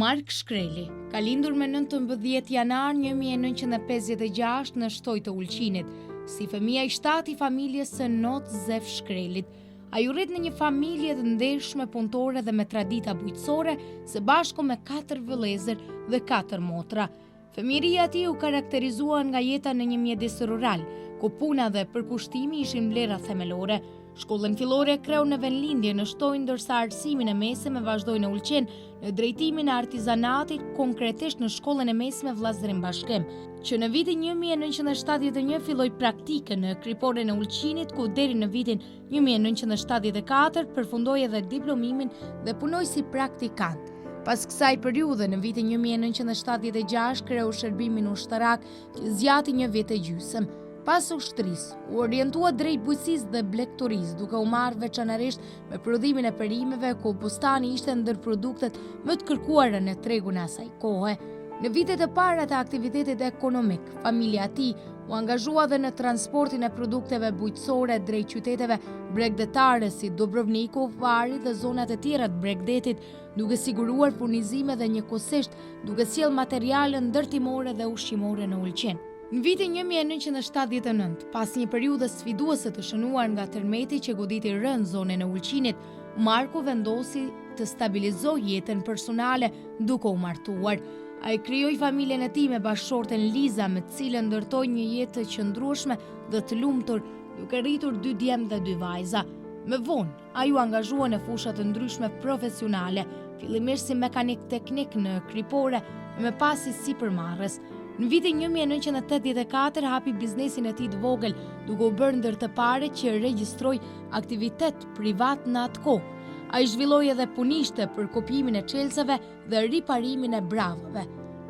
Mark Shkreli ka lindur me 19 janar 1956 në Shtoj të Ulqinit, si fëmija i shtatë i familjes së Not Zef Shkrelit. Ai u rrit në një familje të ndershme punëtore dhe me tradita bujqësore, së bashku me katër vëllezër dhe katër motra. Fëmijëria e tij u karakterizua nga jeta në një mjedis rural, ku puna dhe përkushtimi ishin vlera themelore. Shkollën fillore e kreu në vendlindje në Shtoj, ndërsa arsimin e mesëm e vazhdoi në Ulqin, në drejtimin e artizanatit, konkretisht në shkollën e mesme Vëllazërim Bashkim. Që në vitin 1971 filloi praktikën në kriporen e Ulqinit, ku deri në vitin 1974 përfundoi edhe diplomimin dhe punoi si praktikant. Pas kësaj periudhe, në vitin 1976 kreu shërbimin ushtarak që zgjati një vit e gjysëm. Pas ushtrisë, u orientua drejt bujqësisë dhe blegtorisë, duke u marrë veçanërisht me prodhimin e perimeve, ku bostani ishte ndër produktet më të kërkuara në tregun e asaj kohe. Në vitet e para të aktivitetit ekonomik, familja e tij u angazhua dhe në transportin e produkteve bujqësore drejt qyteteve bregdetare si Dubrovniku, Hvari dhe zonat e tjera të bregdetit, duke siguruar furnizime dhe njëkohësisht duke sjellë materiale ndërtimore dhe ushqimore në Ulqin. Në vitin 1979, pas një periudhe sfiduese të shënuar nga tërmeti që goditi rëndë zonën e Ulqinit, Marku vendosi të stabilizojë jetën personale duke u martuar. Ai krijoi familjen e tij me bashkëshorten Liza, me të cilën ndërtoi një jetë të qëndrueshme dhe të lumtur, duke rritur dy djem dhe dy vajza. Më vonë, ai u angazhua në fusha të ndryshme profesionale, fillimisht si mekanik teknik në kripore e më pas si sipërmarrës. Në vitin 1984 hapi biznesin e tij të vogël, duke u bërë ndër të parët që regjistroi aktivitet privat në atë kohë. Ai zhvilloi edhe punishte për kopjimin e çelësave dhe riparimin e bravave.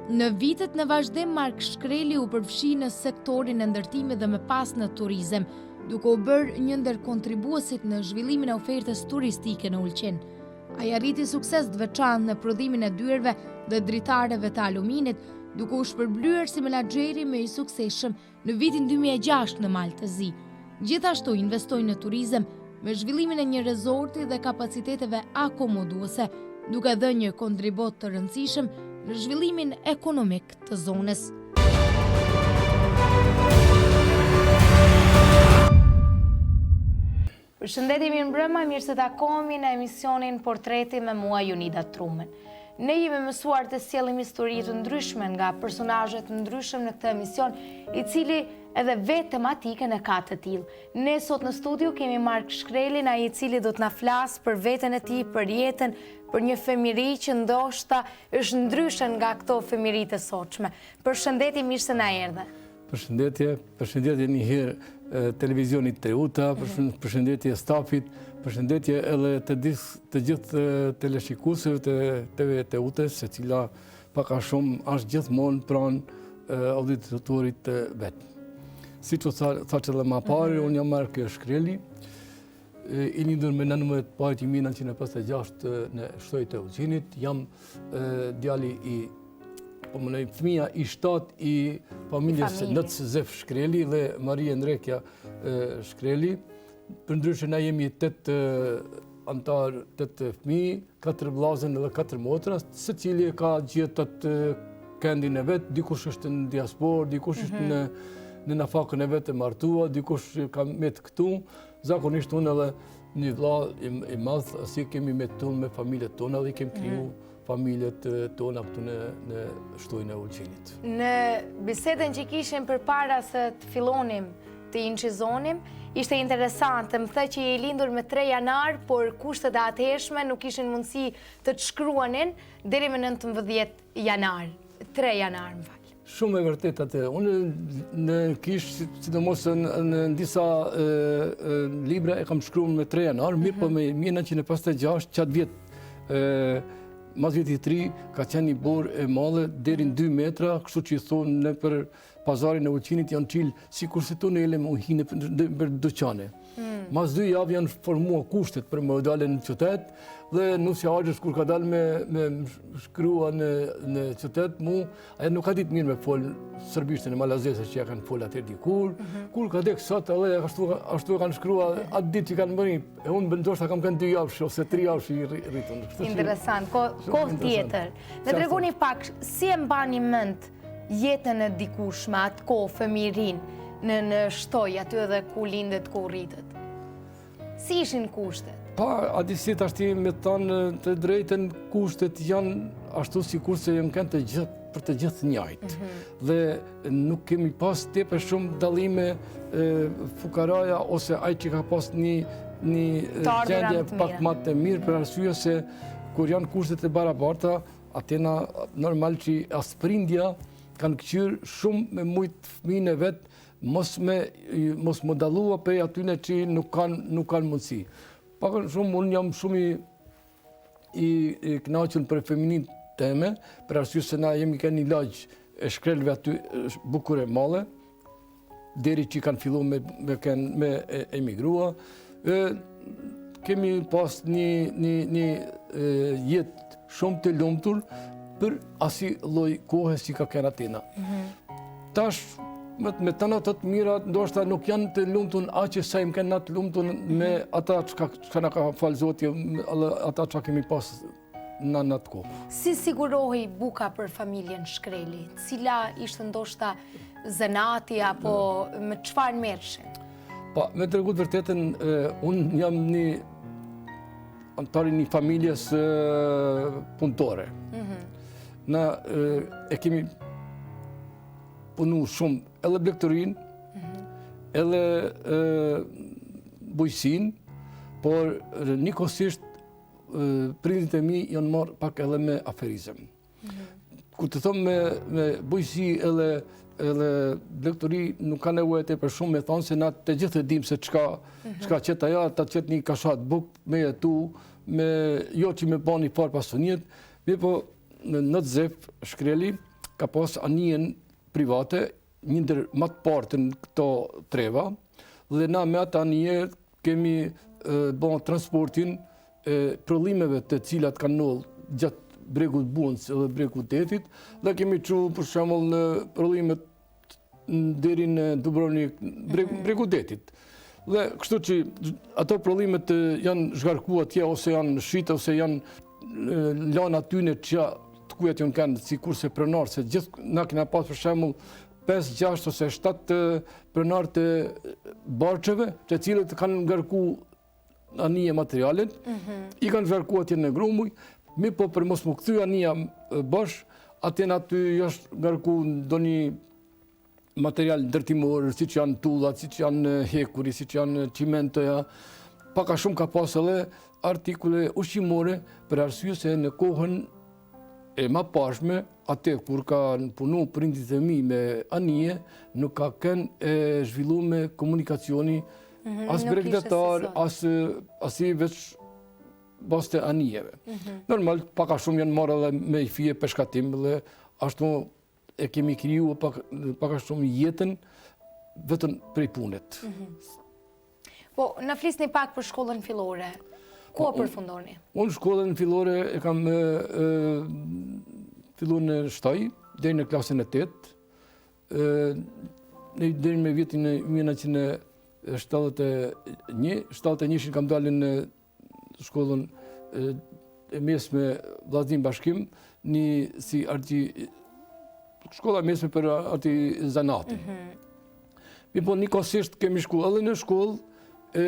Në vitet në vazhdim, Mark Shkreli u përfshi në sektorin e ndërtimit dhe më pas në turizëm, duke u bërë një ndër kontribuesit në zhvillimin e ofertës turistike në Ulqin. Ai arriti sukses të veçantë në prodhimin e dyerve dhe dritareve të aluminit, duke u shpërblyer si menaxheri më i suksesshëm në vitin 2006 në Mal të Zi. Gjithashtu investoi në turizëm me zhvillimin e një rezorti dhe kapaciteteve akomoduese, duke dhënë një kontribut të rëndësishëm në zhvillimin ekonomik të zonës. Përshëndetje, mirëmbrëma, mirë se takohemi në emisionin Portreti me mua Jonida Trumën. Ne jemi mësuar të sjellim histori të ndryshme nga personazhe të ndryshëm në këtë emision, i cili edhe vetë tematikën e ka të tillë. Ne sot në studio kemi Mark Shkrelin, ai i cili do të na flasë për veten e tij, për jetën, për një fëmijëri që ndoshta është ndryshe nga këto fëmijëri të sotshme. Përshëndetje, mirë se na erdhe. Përshëndetje, përshëndetje një herë televizionit Teuta, mhm. përshëndetje stafit, përshëndetje edhe të, të gjithë teleshikuesve të TV Teutës, e cila pak a shumë është gjithmonë pranë auditorit të vet. Siç u tha që edhe ma parë, mhm. unë jam Mark Shkreli, i lindur me 19 maj 1956 në Shtoj të Ulqinit, jam djali i po mënoj, fëmija i shtatë i familjes Nëc Zef Shkreli dhe Marie Ndrekja Shkreli. Përndryshe na jemi 8 anëtarë, 8 fëmijë, 4 vllazën dhe 4 motra, secili e ka gjetë atë kendin e vet, dikush është në diasporë, dikush është mhm. në në nafakën e vet e martua, dikush ka met këtu, zakonisht unë edhe një vlla i madh, si kemi met tonë me familjet tona dhe i kemi kriju mhm. familjet tona këtu në, në Shtojnë e Ulqinit. Në bisedën që kishim përpara se të fillonim të incizonim, ishte interesante, më the që je i lindur me 3 janar, por kushtet e atëhershme nuk ishin mundësi të të shkruanin deri me 19 janar, 3 janar, më fal. Shumë e vërtetë atë. Unë në kishë, sidomos në, në disa e, e, libra e kam shkruar me 3 janar, mirë po mhm. me 1956, qatë vjet, e, mas vitit të ri, ka qenë një borë e madhe, deri në 2 metra, kështu që i thonë nëpër pazarin e Ulqinit janë çilë, sikurse tunele me u hi nëpër dyqane. Mm. Mas dy javë janë formua kushtet për me dalë në qytet, dhe nusja axhës kur ka dalë me, me shkrua në, në qytet, mu, ajo nuk ka ditë mirë me folë sërbishten e malazese që ja kanë folë atëherë dikur, mm -hmm. kur ka dek sot edhe ashtu, ashtu e kanë shkrua atë ditë që kanë mbërri, e unë ndoshta kam kënë dy javë ose tri javë i rritun. Interesant, kohë tjetër. Na tregoni pak, si e mbani mend jetën e dikurshme, atë kohë, fëmijërinë, në, në Shtoj, aty edhe ku lindët, ku rritët? Si ishin kushtet? Pa, a di si tashti me thanë të drejtën, kushtet janë ashtu sikurse janë kënë të gjithë, për të gjithë njajtë. Mhm. Dhe nuk kemi pas tepër shumë dallime fukaraja ose ai që ka pas një, një gjendje pak ma të mirë për arsye se kur janë kushtet e barabarta, Atëherë normal që as prindja kanë këqyrë shumë me mujtë fëmijën e vet, mos me, mos me dallua prej atyne që nuk kanë, nuk kanë mundësi. Pak a shumë, unë jam shumë i, i, i knaqun për fëmininë teme, për arsye se na jemi kënë një lagje e Shkrelve aty bukur e madhe, deri që kanë fillu me, me, ken, me emigrua, e, kemi pas një, një, një e, jetë shumë të lumtur për asi lloj kohe si ka qenë atëherë. Mm -hmm. Tash, me, me tana të të mirat, ndoshta nuk janë të lumtun aq sa jem kënë na të lumtun me mhm. ata çka, çka na ka falë Zoti, ata çka kemi pas në në atë kohë. Si sigurohej buka për familjen Shkreli? Cila ishte ndoshta zanati apo me çfarë merreshin? Pa, me tregu të vërtetën, unë jam një anëtar i një familjes punëtore. Mhm. Na e kemi punu shumë edhe blegtorinë, mhm. edhe bujqësinë, por njëkohësisht prindit e mi janë marrë pak edhe me aferizëm. Mhm. Kur të thom me, me bujqësi edhe, edhe blegtori, nuk ka nevojë tepër shumë me thonë se na të gjithë e dim se çka, mhm. çka qet ajo, ta qet një kashat bukë me jetu, me, jo që me ba një farë pasuniet, mirëpo Not Zef Shkreli ka pas anijen private, një ndër ma të parët në këto treva, dhe na me atë anije kemi bo transportin e prodhimeve të cilat kanë ndodhë gjatë bregut Bunës dhe bregut detit, dhe kemi çu për shembull në prodhimet deri në Dubrovnik, mhm. bregut detit. Dhe kështu që ato prodhimet janë zhgarku atje, ose janë shitë, ose janë lanë atyne që të kujt janë kanë, sikurse pronarë, se gjithë na kena pas për shembull 5, 6 ose 7 pronarë të barqeve, të cilët kanë ngarku anije materialet, mhm. i kanë ngarku atje në grumbuj, mirëpo për mos m'u kthy anija bosh, atje në aty është ngarku ndonjë material ndërtimor, siç janë tullat, siç janë hekuri, siç janë çimentoja, pak a shumë ka pas edhe artikule ushqimore për arsye se në kohën e mëparshme, atë kur kanë punu prindit e mi me anije, nuk ka qenë e zhvillume komunikacioni, mhm, as bregdetar, as, asi veç bazë të anijeve. Mhm. Normal, pak a shumë janë marrë edhe me i fije peshkatim dhe ashtu e kemi kriju pak, pak a shumë jetën vetëm prej punët. Mhm. Po, na flisni pak për shkollën fillore. Ku e po, përfundoni? Unë shkollën fillore e kam fillu në Shtoj, deri në klasën e 8, deri me vitin 1971, 71 kam dalë në shkollën e mesme Vllaznim Bashkim, një si arti, shkolla e mesme për artizanatin. Mm Mirëpo, njëkohësisht kemi shku edhe në shkollë, e,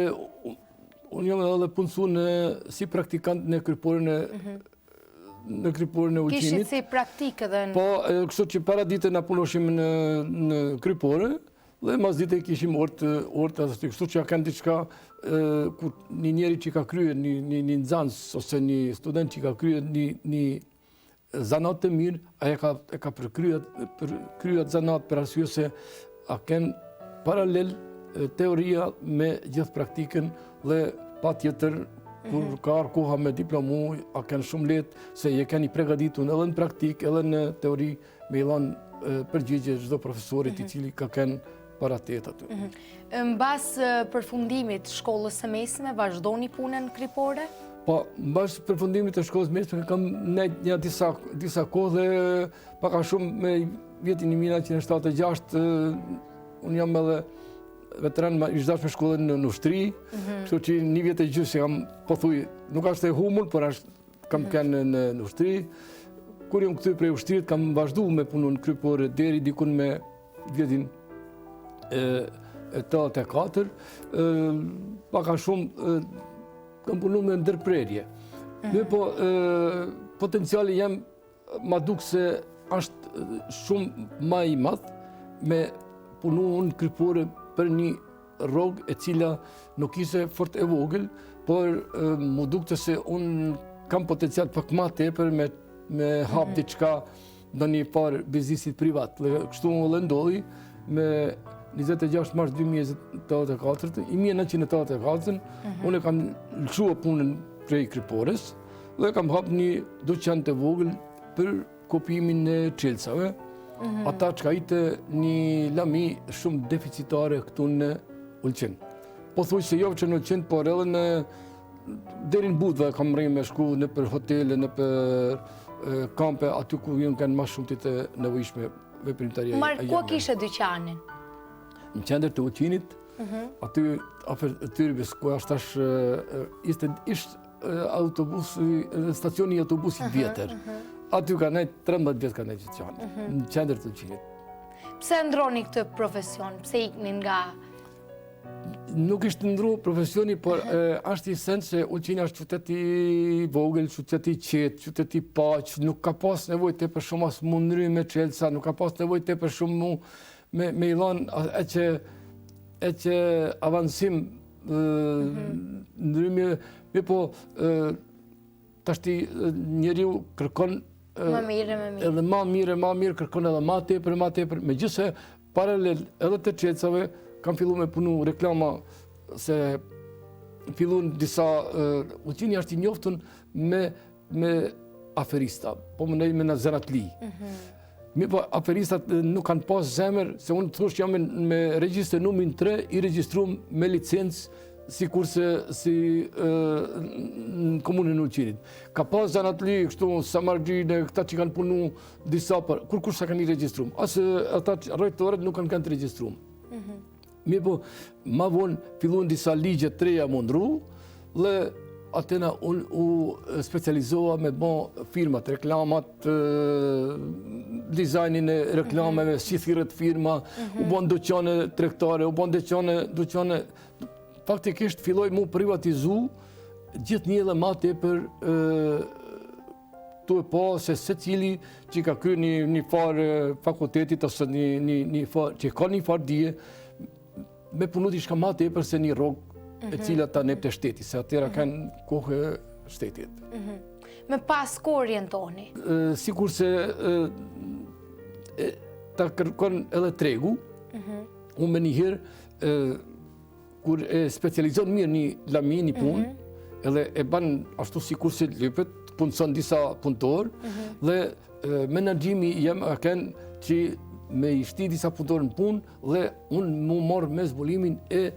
unë jam edhe punësu në, si praktikant në kryporën e mhm. në kryporën e Ulqinit. Kishit si praktikë edhe në... Po, kështu që para dite na punoshim në, në krypore, Dhe mas dite kishim orët, orët edhe të kështu që a kanë diçka kur një njeri që ka kryer një, një, një nxënës ose një student që ka kryer një, një zanat të mirë, ai e ka, e ka përkryer përkryer zanat për arsye se a kanë paralel teoria me gjithë praktikën dhe patjetër kur mhm. ka ardhë koha me diplomu, a kanë shumë lehtë se je kanë i pregaditun edhe në praktikë edhe në teori me i dhanë përgjigje çdo profesorit i mhm. cili ka qenë para teje aty. Mhm. Mbas përfundimit shkollës së mesme, vazhdoni punën kripore? Po, mbas përfundimit të shkollës mesme, kam nejt një disa, disa kohë dhe pak a shumë me vjetin 1976, unë jam edhe veteran ma ish dasht me shku në në ushtri, mhm. kështu që një vjet e gjysë kam, pothuj, nuk është e humun, por është kam mhm. kenë në, në ushtri. Kur jam kthy prej ushtrit, kam vazhdu me punu në krypore deri dikun me vjetin e 84, pak a shumë kam punu me ndërprerje. Mhm. Mirëpo, potenciali jem M'u duk se është shumë ma i madh me punu në krypore për një rrogë e cila nuk ishte fort e vogël, por m'u dukte se unë kam potencial pak ma tepër me, me hap mm -hmm. diçka në një farë biznisit privat. Dhe kështu edhe ndodhi me 26 mars 2084, 1984, mm -hmm. unë e kam lëshua punën prej krypores, Dhe kam hap një duqan të vogël për kopjimin e çelësave. Mhm. Ata çka ishte një lami shumë deficitare këtu në Ulqin. Pothuajse jo që në Ulqin, por edhe në deri në Budva kam mrri me shku nëpër hotele, nëpër kampe, aty ku janë kanë ma shumë të nevojshme veprimtaria. Mark, ku kishe dyqanin? Në qendër të Ulqinit, mhm. aty afër tyrbes, ku është tash, ishte, ishte autobusi, stacioni i autobusit vjetër. Aty ka nejt, 13 vjet ka nejt dyqani, mhm. në qendër të Ulqinit. Pse ndroni këtë profesion? Pse ikni nga... Nuk ishte ndru profesioni, por është i send se Ulqini është qytet i vogël, qytet i qetë, qytet i paqtë, nuk ka pas nevojë tepër shumë as m'u ndry me çelësa, nuk ka pas nevojë tepër shumë mu me, me i dhanë e që, e që avancim ndrymje, mirëpo, tashti njeriu kërkon Ma mirë, ma mirë. Edhe ma mirë, ma mirë, kërkon edhe ma tepër, ma tepër, megjithëse paralel edhe të çelësave, kam fillu me punu reklama se fillun disa, Ulqini është i njoftun me me aferista, po më me në zanatli. Mhm. Mirëpo, aferistat nuk kanë pas zemër, se unë të thosh jam me regjistër numrin 3, i regjistrum me licencë, sikurse si në komunën e Ulqinit. Ka pas zanatli, kështu, samargjine, këta që kanë punu disa për, kurkush s'a kanë i regjistrum. As ata që rrojtorët nuk kanë kanë të regjistrum. Mhm. Mirëpo, ma vonë fillun disa ligje të reja m'u ndru, dhe atëhera unë u specializova me bo firmat, reklamat, dizajnin e reklameve, mhm. si thirret firma, u mhm. bon dyqane tregtare, u bon dyqane, dyqane, faktikisht filloi m'u privatizu, gjithnjë edhe ma tepër tu e pa se secili që ka kry një, një farë fakultetit ose një, një, një farë, që ka një farë dije, me punu diçka ma tepër se një rrogë e mhm. cila ta nepte shteti, se atëhera mhm. kanë kohë shtetit. Mhm. Më pas ku orientoheni? Sikurse ta kërkon edhe tregu, unë menjëherë Kur e specializon mirë një lami, një punë, mhm. edhe e ban ashtu sikurse lypet, punëson disa punëtorë, mhm. dhe menaxhimi jem a kenë që me i shti disa punëtorë në punë, dhe unë m'u marrë me zbulimin e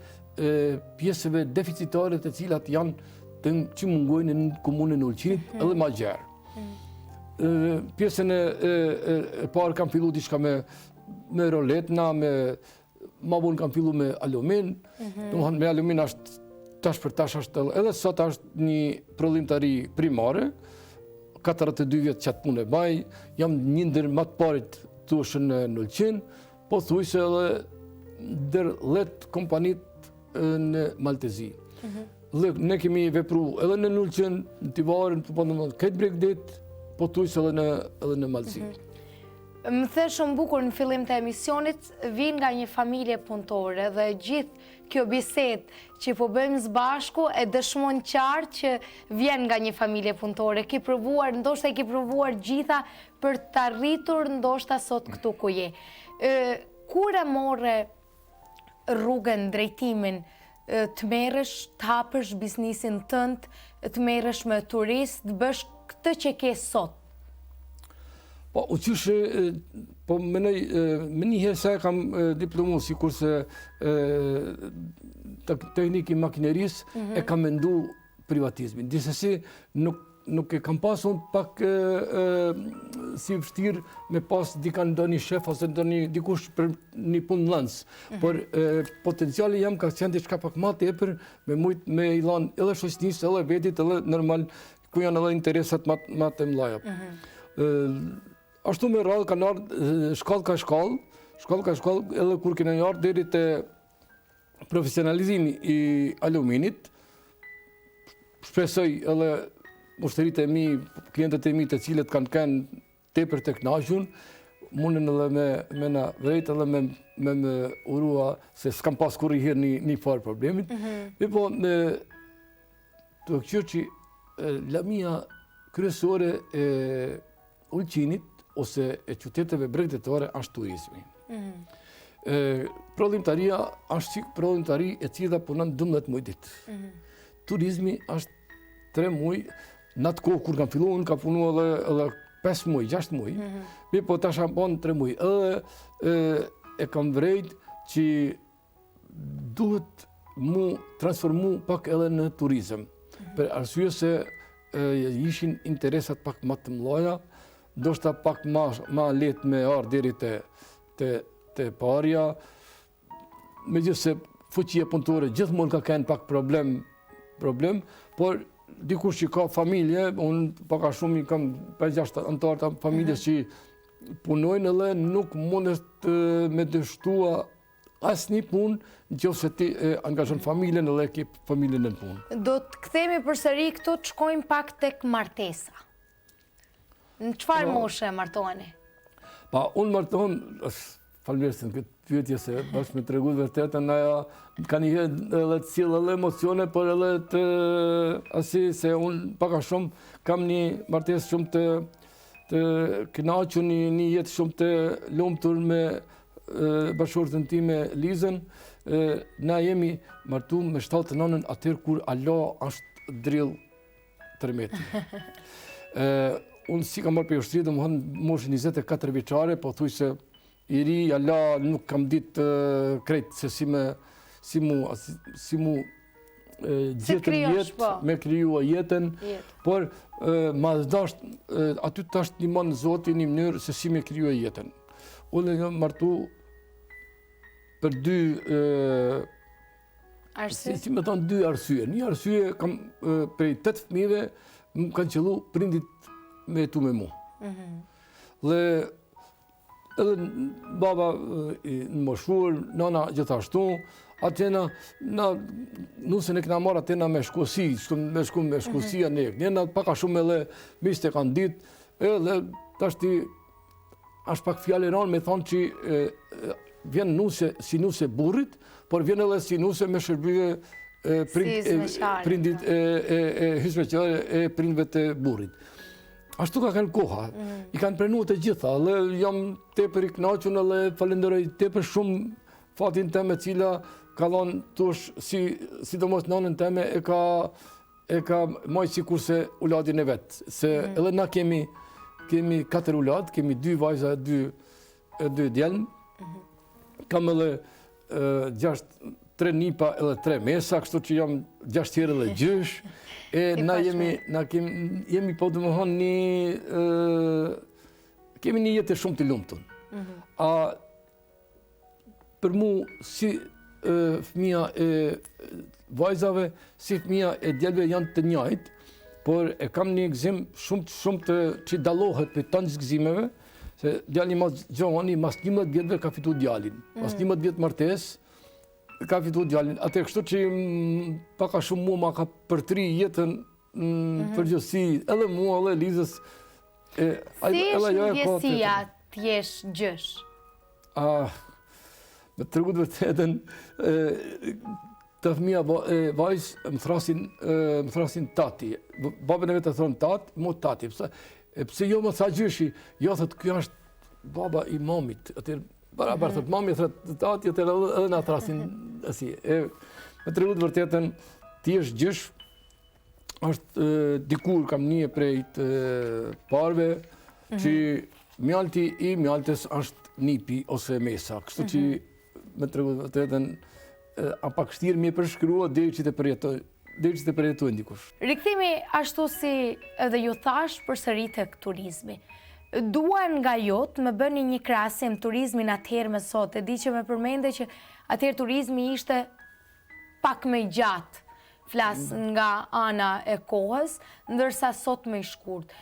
pjesëve deficitare të cilat janë të që mungojnë në komunën e Ulqinit mhm. edhe ma gjerë. Pjesën e parë kam fillu diçka me me roletna, me Ma vonë kam fillu me alumin, mm -hmm. me alumin është tash për tash është edhe sot është një prodhimtari primare, 42 vjet qatë punë e baj, jam një ndër ma të parit të në në Ulqin, pothuajse edhe ndër 10 kompanit në Mal të Zi. Mm -hmm. Dhe ne kemi vepru edhe në Ulqin, në Tivar, në po në këtë bregdet, pothuajse edhe në, edhe në Mal të Zi. Mm -hmm. Më the shumë bukur në fillim të emisionit, vij nga një familje punëtore dhe gjithë kjo bisedë që po bëjmë së bashku e dëshmon qartë që vjen nga një familje punëtore. Ke provuar, ndoshta i ke provuar gjitha për të arritur ndoshta sot këtu ku je. Kur e more rrugën, drejtimin, të merresh, të hapësh biznisin tënd, të merresh me turistë, të bësh këtë që ke sot? Po, u qysh, po menoj, menjëherë sa e kam diplomu, sikurse teknik i makinerisë, mhm. e kam mendu privatizmin. Gjithsesi, nuk, nuk e kam pas unë pak e, e, si vështirë me pas dikan ndonjë shef ose ndonjë dikush për një punëdhënës. Mm -hmm. Por e, potenciali jem ka qenë diçka pak ma tepër me mujt me i dhanë edhe shoqnisë, edhe vetit, edhe normal ku janë edhe interesat ma, ma të mdhaja. Mm -hmm. ashtu me radhë kanë ardhë shkallë ka shkallë, shkallë ka shkallë, edhe kur kena ardhë deri te profesionalizimi i aluminit, shpresoj edhe mushterit e mi, klientët e mi të cilët kanë kenë tepër të knaqun, mundën edhe me, me na vrejt edhe me, me më urua se s'kam pas kurrëherë një, një farë problemit. Mm -hmm. Mirëpo, me të këqyrë që lamia kryesore e Ulqinit ose e qyteteve bregdetare është turizmi. Mm -hmm. Prodhimtaria është si prodhimtari e cila punon 12 muj ditë. Mm -hmm. Turizmi është 3 muj, në atë kohë kur kam fillu, unë kam punu edhe, edhe 5 muj, 6 muj, mm -hmm. mirëpo tash jam bon 3 muj. Edhe e, e kam vrejt që duhet mu transformu pak edhe në turizëm. Mhm. Për arsye se ishin interesat pak ma të mdhaja, ndoshta pak ma, ma lehtë me ardhë deri te, te, te parja, megjithëse fuqia punëtore gjithmonë ka kenë pak problem, problem, por dikush që ka familje, unë pak a shumë i kam 5-6 anëtarë të familjes mhm. që punojnë edhe nuk mundet me dështua asnjë punë në qoftë se ti e angazhon familjen edhe ke familjen në punë. Do të kthehemi përsëri këtu të shkojmë pak tek martesa. Në çfarë po. moshe martoheni? Pa, unë martohem, faleminderit në këtë pyetje se bash me tregu të vërtetën, ajo ka një herë edhe të sjell edhe emocione, por edhe të asi se unë pak a shumë kam një martesë shumë të të kënaqur një, një jetë shumë të lumtur me bashkëshorten time Lizën, na jemi martu me 79-ën atëherë kur ala është drill tërmeti. Unë si kam marrë prej ushtrie, domethonë moshën 24 vjeçare, pothuajse i ri, ala nuk kam ditë krejt se si me, si mu, si mu gjetë jetë, po. me krijua jetën, por ma dasht, aty tash të ndihmon Zoti një mënyrë se si me krijua jetën. Unë jam martu për dy arsye. Si, si me thonë dy arsye. Një arsye kam prej tetë fëmijëve më kanë qëllu prindit me jetu me mu. Mm Dhe edhe baba i moshuar, nana gjithashtu, atëherë, na, nusën e kena marrë atëherë me shkosi, me shku me shkosia mm -hmm. ne, na pak a shumë edhe miqtë e kanë ditë, edhe tashti është pak fjalë e rëndë me thonë që vjen nuse si nuse burrit, por vjen edhe si nuse me shërbye prindit e, e, e hyzmeqare e prindve të burrit. Ashtu ka kanë koha, mm. i kanë pranu të gjitha, dhe jam tepër i knaqun edhe falenderoj tepër shumë fatin tem e cila ka dhonë tush, si, sidomos nanën teme e ka e ka majtë sikurse uladin e vet, se mm. edhe na kemi, kemi katër ulad, kemi dy vajza e dy, e dy djelm, mm -hmm. kam edhe gjashtë, tre nipa edhe tre mesa, kështu që jam gjashtë herë edhe gjysh, e na jemi, na kemi, jemi po domethonë një, kemi një jetë shumë të lumtun. Mm -hmm. A, Për mu, si fëmija e vajzave, si fëmija e djelve janë të njajtë, por e kam një gëzim shumë shumë të që dallohet prej tanë gëzimeve, se djali mas Gjoni, mas 11 vjetëve ka fitu djalin. Mas 11 mm. vjet martesë, ka fitu djalin. Atë kështu që pak a shumë mua ma ka përtri jetën në mhm. përgjithësi, edhe mua, edhe Lizës, e, si është ndjesia të jesh gjysh? Ah, me të tregu të vërtetën, të fëmija e vajzë më thrasin, më thrasin tati. Babën e vet e thonë tat, mu tati. Pse, e pse jo më tha gjyshi? Jo, thotë, kjo është baba i mamit. Atëherë, barabar, mm -hmm. thotë, mami, thotë, tati, atëherë edhe, edhe na thrasin, asi. E, me të tregu të vërtetën, të jesh gjysh, është dikur kam nie prej të parve, mm -hmm. që mhm. Mjalti i mjaltës është nipi ose mesa, kështu që mhm. me tregu të vërtetën, a pak shtirë me përshkrua deri që të përjetoj, deri që të përjetojnë dikush. Rikthehemi ashtu si edhe ju thashë përsëri tek turizmi. Dua nga ju të më bëni një krahasim turizmin atëherë me sot, e di që më përmende që atëherë turizmi ishte pak më i gjatë, flas mm. nga ana e kohës, ndërsa sot më i shkurt.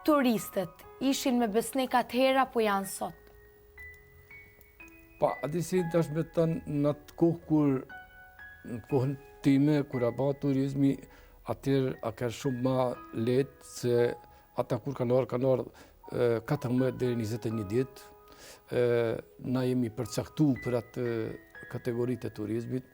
Turistët ishin më besnik atëherë apo janë sot? Pa, a di si tash me thënë në atë kohë kur, në kohën time, kur a ba turizmi, atëherë a kanë shumë ma lehtë se ata kur kanë ardhë, kanë ardhë 14 deri 21 ditë, na jemi përcaktu për atë kategori të turizmit,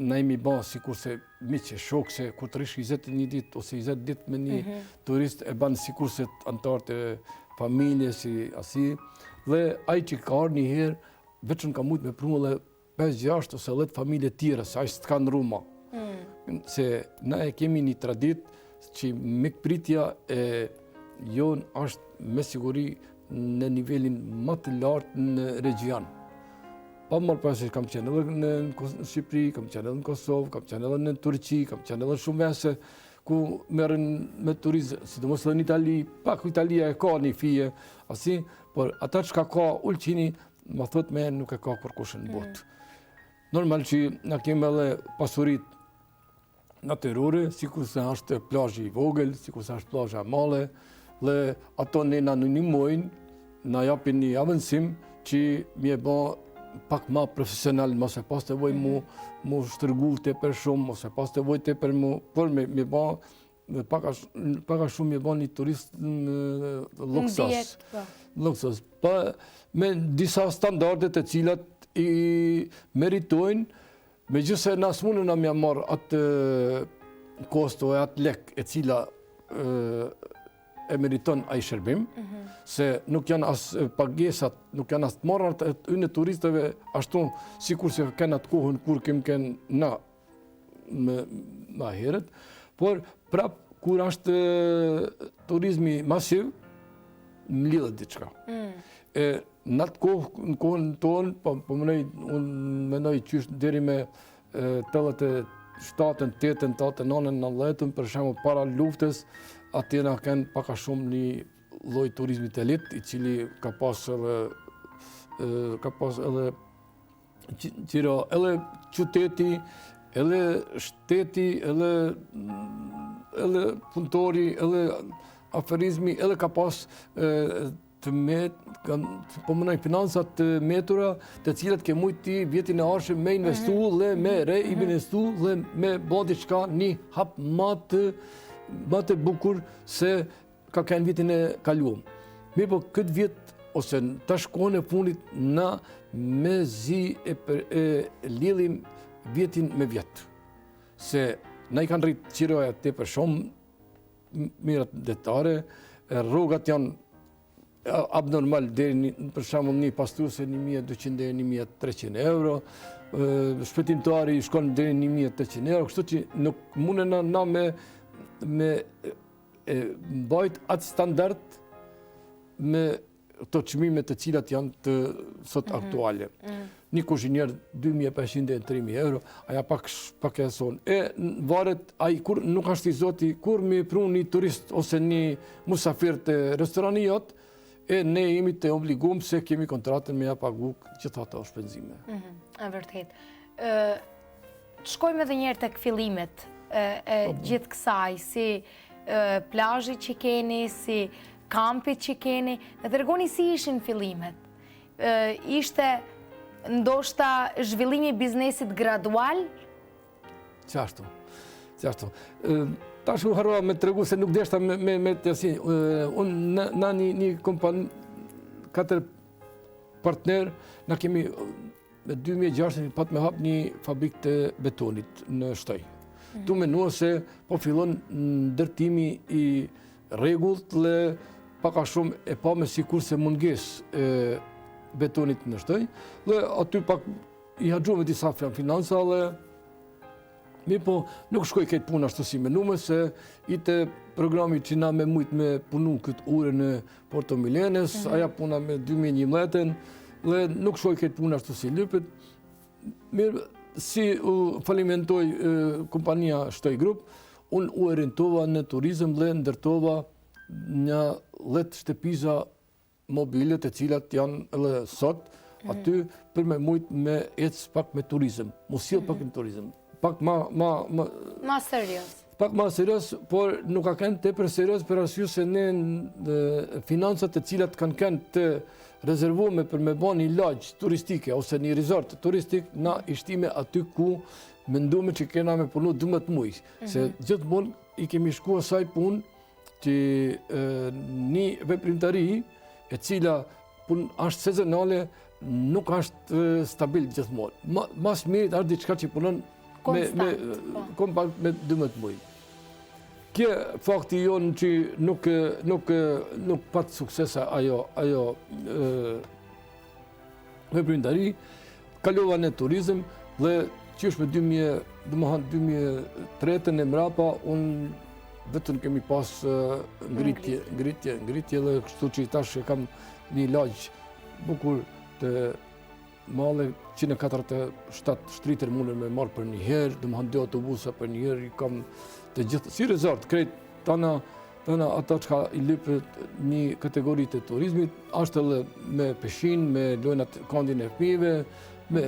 na jemi ba sikurse miq e shokë se kur të rrish 21 ditë ose 20 ditë me një mhm. turist e ban sikurse anëtarët e familjes si asi dhe ai që ka ardhë një herë veçën ka mujtë me pru edhe 5, 6 ose 10 familje tjera se ai s'të ka ndrru ma. Mm. Se na e kemi një traditë që mikpritja e jonë është me siguri në nivelin më të lartë në regjion. Pa marrë parasysh kam qenë edhe në Shqipëri, kam qenë edhe në Kosovë, kam qenë edhe në Turqi, kam qenë edhe në shumë vende ku merren me turizëm, sidomos edhe në Itali, pak Italia e ka një fije, asi, por ata çka ka Ulqini, ma thot me nuk e ka kërkush në botë. Mm. Normal që na kemi edhe pasurit natyrore, sikurse është plazhi i vogël, sikurse është plazha e madhe, dhe ato ne na ndihmojnë, na japin një avansim që me e ba pak ma profesional, mos e pas nevojë mu, mu shtërgu tepër shumë, mos e pas nevojë tepër mu, por me, me ba me pak a, pak a shumë me ba një turist luksos. Po. Luksos. Pa, me disa standarde të cilat i meritojnë, Megjithëse na s'mundem na me marrë atë kosto e atë lek e cila e meriton ai shërbim, mhm. se nuk janë as pagesat, nuk janë as të marrat e ynë turistëve ashtu sikurse kanë atë kohën kur kem kenë na më, ma herët, por prap kur është turizmi masiv, mlidhet diçka. Mm. E, Në atë kohë, në kohën tonë, po, po mendoj, unë mendoj qysh deri me 87-ën, 8-ën, 8-ën, 9-ën, 90-ën, për shembull para luftës, atje na kenë pak a shumë një lloj turizmi të elit, i cili ka pas edhe ka pas edhe qira edhe qyteti, edhe shteti, edhe edhe punëtori, edhe aferizmi, edhe ka pas të met, po mendoj financat të metura, të cilat ke mujtë ti vjetin e ardhshëm me investu mhm. dhe me reinvestu dhe me bo diçka një hap ma të, ma të bukur se ka kenë vitin e kaluam. Mirëpo këtë vjet, ose tash kohën e fundit, na mezi e, për, e lidhim vjetin me vjet. Se na i kanë rritë qiroja tepër shumë, mirat detare, rrogat janë abnormal deri një, për shembull një pastruese 1200 deri 1300 euro, shpëtimtari shkon deri 1800 euro, kështu që nuk mundem na, na me me e mbajt atë standard me këto çmime të cilat janë të sot mhm. aktuale. Mhm. Një kuzhinier 2500 deri 3000 euro, aja pak pak e son. E varet ai kur nuk është i zoti kur me pru një turist ose një musafir te restorani jot, e ne jemi të obligum se kemi kontratën me ja pagu gjithë ato shpenzime. Mhm, e vërtet. Ë Të shkojmë edhe njëherë tek fillimet e po, po. gjithë kësaj, si plazhi që keni, si kampit që keni, na tregoni si ishin fillimet. Ishte ndoshta zhvillimi i biznesit gradual? Qashtu, qashtu. Tash u harrova me tregu se nuk deshta me, me, me të jasin. Unë na, na një, një kompani, katër partner, na kemi Me 2006 pat me hap një fabrikë të betonit në Shtoj. Mhm. Tu menua se po fillon ndërtimi i rregullt dhe pak a shumë e pamë sikurse mungesë e betonit në Shtoj dhe aty pak i harxhuam disa financa dhe Mirëpo, nuk shkoi këtë punë ashtu si menume, se i të programi që na me mujtë me punu këtë urën e Porto Milenës, mm -hmm. aja puna me 2011-ën, dhe nuk shkoi këtë punë ashtu si lypet. Mirë, si u falimentoi kompania Shtoj Group, unë u orientova në turizm dhe ndërtova një 10 shtëpiza mobile të cilat janë edhe sot mhm. aty për me mujt me ecë pak me turizm, mu sjell pak mhm. në turizm, pak ma... Ma, ma, ma serioz. Pak ma serioz, por nuk ka kenë tepër serioz për arsye se ne financat të cilat kanë kenë të rezervume për me ba një lagje turistike ose një resort turistik, na i shtime aty ku mendume që kena me punu 12 muj, se mhm. gjithmonë i kemi shku asaj punë që një veprimtari e cila pun është sezonale, nuk është stabil gjithmonë. Ma së miri është diçka që punon me, me, po. kompakt me 12 muj. Kjo fakti jonë që nuk, nuk, nuk pat sukses ajo, ajo veprimtari, kalova në turizm dhe qysh me 2000, domethanë 2003 e mrapa, unë vetëm kemi pas ngritje, ngritje, ngritje dhe kështu që tash e kam një lagje bukur të madhe, 147 shtritër mundën me marrë për një herë, domethanë dy autobusa për një herë, i kam të gjithë, si resort, krejt tana, Tana ata çka i lypet një kategori të turizmit, është edhe me pishinë, me lojnat kandin e fëmijëve, me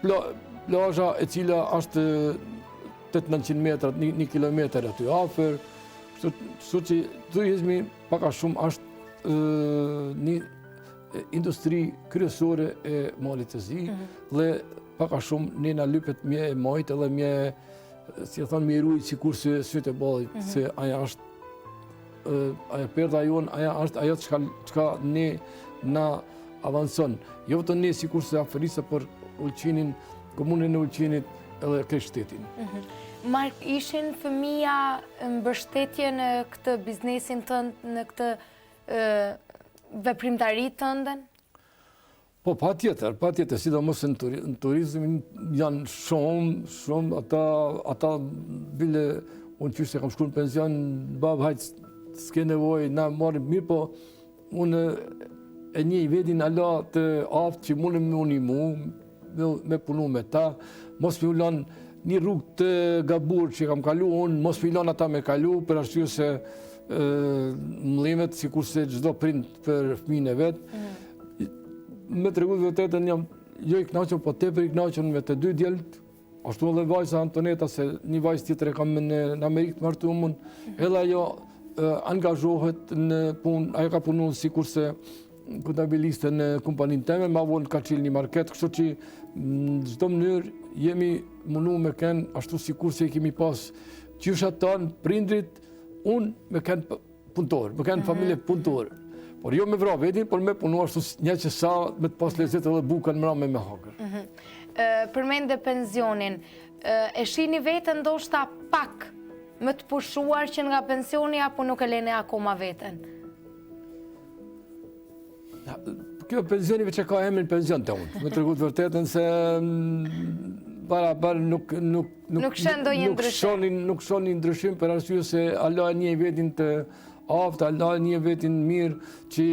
plazha e cila është 800-900 metra, një kilometër aty afër, kështu që turizmi pak a shumë është një industri kryesore e Malit të Zi, mhm. dhe pak a shumë ne na lypet me e majtë edhe me si e thonë, me i rujt sikurse sytë e ballit, mm -hmm. se aja është, aja perla jonë, aja është ajo çka, çka ne na avancon. Jo vetëm ne sikurse afarista por Ulqinin, komunën e Ulqinit edhe krejt shtetin. Mm -hmm. Mark, ishin fëmija mbështetje në këtë biznesin tënd, në këtë veprimtari tënden? Po, patjetër, patjetër, sidomos në turizm janë shumë, shumë, ata, ata bile, unë qysh se kam shku në pension, babë, hajt, s'ke nevojë, na marrim mirë, po, unë e njeh vetin ala të aftë që mundem me u nimu, me, me punu me ta, mos me u lanë një rrugë të gabuar që kam kalu unë, mos me i lanë ata me kalu, për arsye se më dhimet, sikurse çdo prind për fëmijën e vet, mm. Me tregu të vërtetën jam jo i knaqun, po tepër i knaqun me të dy djelt, ashtu edhe vajza Antoneta, se një vajzë tjetër e kam në, në Amerikë të martumun, edhe ajo angazhohet në punë, ajo ka punu sikurse kontabiliste në kompaninë teme, ma vonë ka çilë një market, kështu që në çdo mënyrë jemi munu me kenë ashtu sikurse i kemi pas gjyshat tanë, prindrit, unë me kenë punëtor, me kenë mhm. familje punëtor. Por jo me vra vetin, por me punu ashtu një që sa me të pas lezet edhe bukën mrame me hangër. Mhm. Përmende pensionin, e shihni veten ndoshta pak më të pushuar që nga pensioni apo nuk e leni akoma veten? Kjo pensioni veç e ka emrin pension te unë. Me tregu të vërtetën se mm, para para nuk nuk nuk nuk sheh ndonjë ndryshim. Nuk shoh një ndryshim për arsye se ala e njeh vetin të aftë, ala e njeh vetin mirë që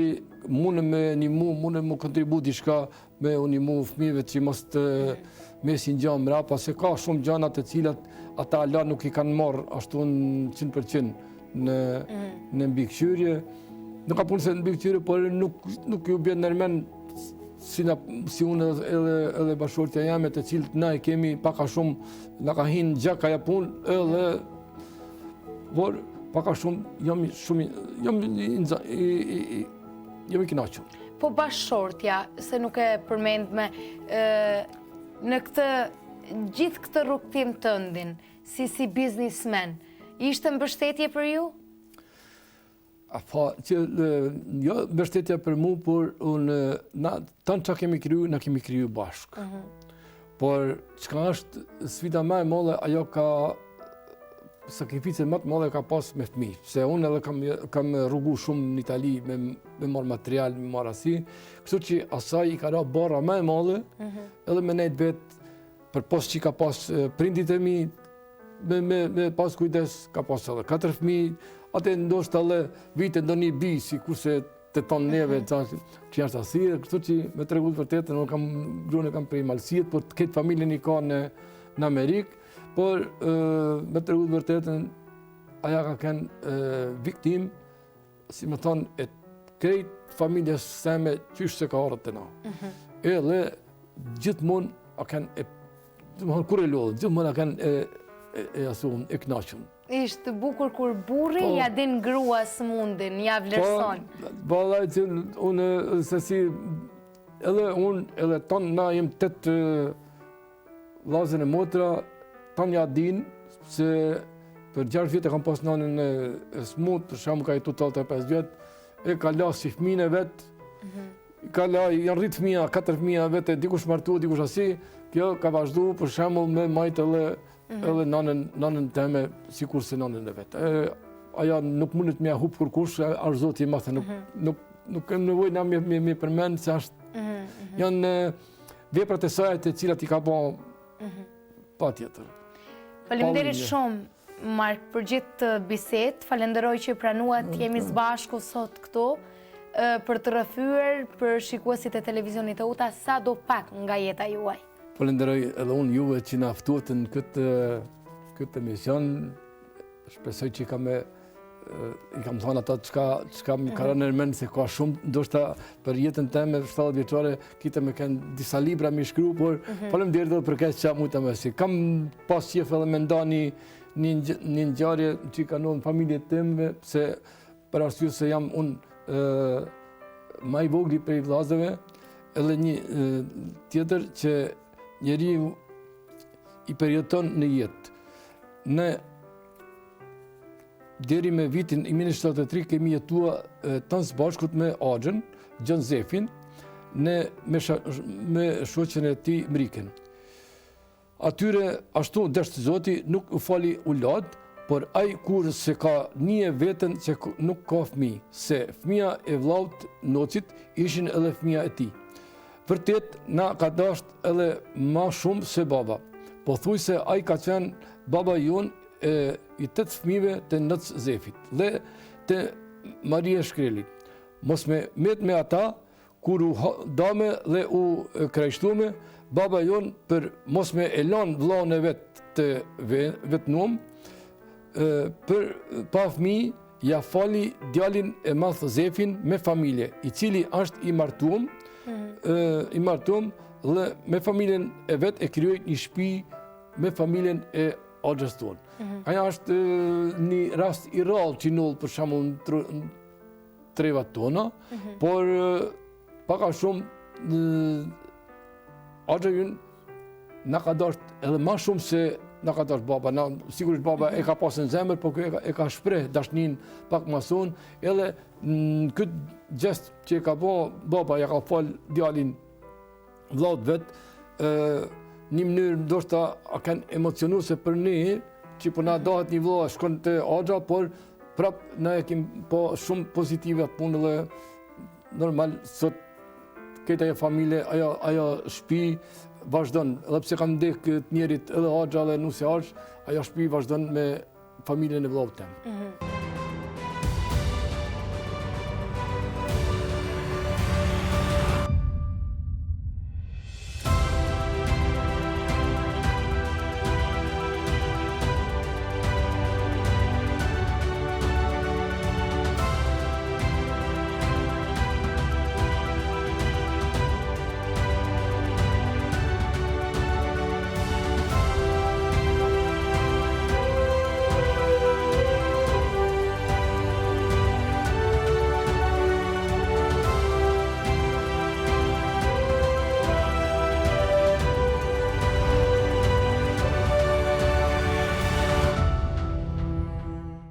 mundem me nimu, mundem me kontribu diçka me u nimu fëmijëve që mos të mesin gja mrapa, se ka shumë gjana të cilat ata ala nuk i kanë marrë ashtu në 100% në, mm. në mbikëqyrje. Nuk ka punë se në mbikëqyrje, por nuk, nuk ju bjen nërmen si, na, si unë edhe, edhe bashkëshortja jeme të cilët na e kemi pak a shumë, na ka hinë gjak ajo punë, edhe, por pak a shumë jam shumë, jam i, i, i, jam i kënaqur. Po bashkëshortja, se nuk e përmendëm, në këtë, gjithë këtë rrugëtim tëndin, si si biznismen, ishte mbështetje për ju? A po, që, jo mbështetja për mu, por unë, na, tanë çka kemi kriju, na kemi kriju bashkë. Mhm. Por, çka është sfida ma e madhe, ajo ka sakrificën më të madhe ka pas me fëmijë, se unë edhe kam, kam rrugu shumë në Itali me, me marrë material, me marrë asi, kështu që asaj i ka ra barra më e madhe, mm -hmm. edhe me nejtë vetë, përpos që ka pas prindit e mi. me, me, me pas kujdes, ka pas edhe katër fmi, atë ndoshta edhe vite ndonjë bi, sikurse të tonë neve, mm -hmm. që janë sasire, kështu që me tregu të vërtetën, unë kam, gruën e kam prej Malësiet, por këtë familjen i ka në, në Amerikë, por me tregu të vërtetën, aja ka kenë viktimë, si me thonë, e krejt familjes seme qysh se ka ardhë te na. Mm -hmm. Edhe gjithmonë a kenë, e, gjithmonë kur e lodhë, gjithmonë a kenë e, e, e asun, e knaqun. Ishtë bukur kur burri po, ja din gruas mundin, ja vlerëson. Po, vallai që unë se si, edhe unë, edhe tonë na jem tetë Vllazën e motra, tanë ja din, se për 6 vjetë e kam pas nanën e, e smut, për shembull ka jetu 85 vjetë, e ka la si fëmijën e vet, mm ka la, janë rritë fëmija, katër fëmija vetë, dikush martu, dikush asi, kjo ka vazhdu për shembull me majtë edhe, mm -hmm. edhe nanën, nanën teme, sikurse nanën e vet. E, aja nuk mundet me ja hup kurkush, është Zoti i madh, nuk, mm -hmm. nuk, nuk kem nevojë na me, me, me përmend, se është, mm -hmm. janë, Veprat e saj të cilat i ka bo mhm. patjetër. Faleminderit shumë, Mark, për gjithë bisedë. Falenderoj që pranuat të jemi së bashku sot këtu për të rrëfyer për shikuesit e televizionit Teuta sado pak nga jeta juaj. Falenderoj edhe unë juve që na ftuat në këtë, këtë emision. Shpresoj që kam me i kam thonë ata çka, çka më ka rënë në mend se ka shumë, ndoshta për jetën teme 70 vjeçare, kish me kenë disa libra me shkru, por mm -hmm. faleminderit edhe për këtë që mujta me si. Kam pas qef edhe me nda një, një, një ngjarje që ka ndodhë në familje teme, se për arsye se jam unë ma i vogli prej vllazëve, edhe një e, tjetër që njeriu i përjeton në jetë. Në Deri me vitin 1973 kemi jetua tanë së bashkut me axhën, Gjon Zefin, në, me, me shoqen e tij Mrikën. Atyre, ashtu deshtë Zoti, nuk u fali ulad, por ai kurrë s'e ka nie veten që nuk ka fëmi, se fëmija e vllaut Nocit ishin edhe fëmija e tij. Vërtet, na ka dasht edhe ma shumë se baba. Pothuajse ai ka qenë baba jonë e i tetë fëmijëve të Noc Zefit dhe të Marie Shkrelit. Mos me met me ata, kur u dame dhe u krajshtume, baba jonë për mos me e lanë vllaun e vet të vetnum, për pa fëmijë, ja fali djalin e madh Zefin me familje, i cili është i martum, mhm. i martum dhe me familjen e vet e krijoi një shtëpi me familjen e axhës tonë. Mhm. Aja është një rast i rrallë që ndodh për shembull në trevat tona, mhm. por pak a shumë axha ynë na ka dasht edhe ma shumë se na ka dasht baba. Na, sigurisht baba e ka pasë në zemër, por e ka, e ka shpreh dashnin pak ma sonë, edhe në këtë gjest që e ka bo, baba ja ka fal djalin vllaut vet, një mënyrë ndoshta a kanë emocionuese për ne, që po na dahet një vlla shkon te axha, por prap na e kim po shumë pozitive atë punë dhe normal sot këtë ajo familje, ajo, ajo shpi vazhdon, edhe pse kanë vdek të njerit edhe axha dhe nusja axhës, ajo shpi vazhdon me familjen e vllaut tem. Mm -hmm.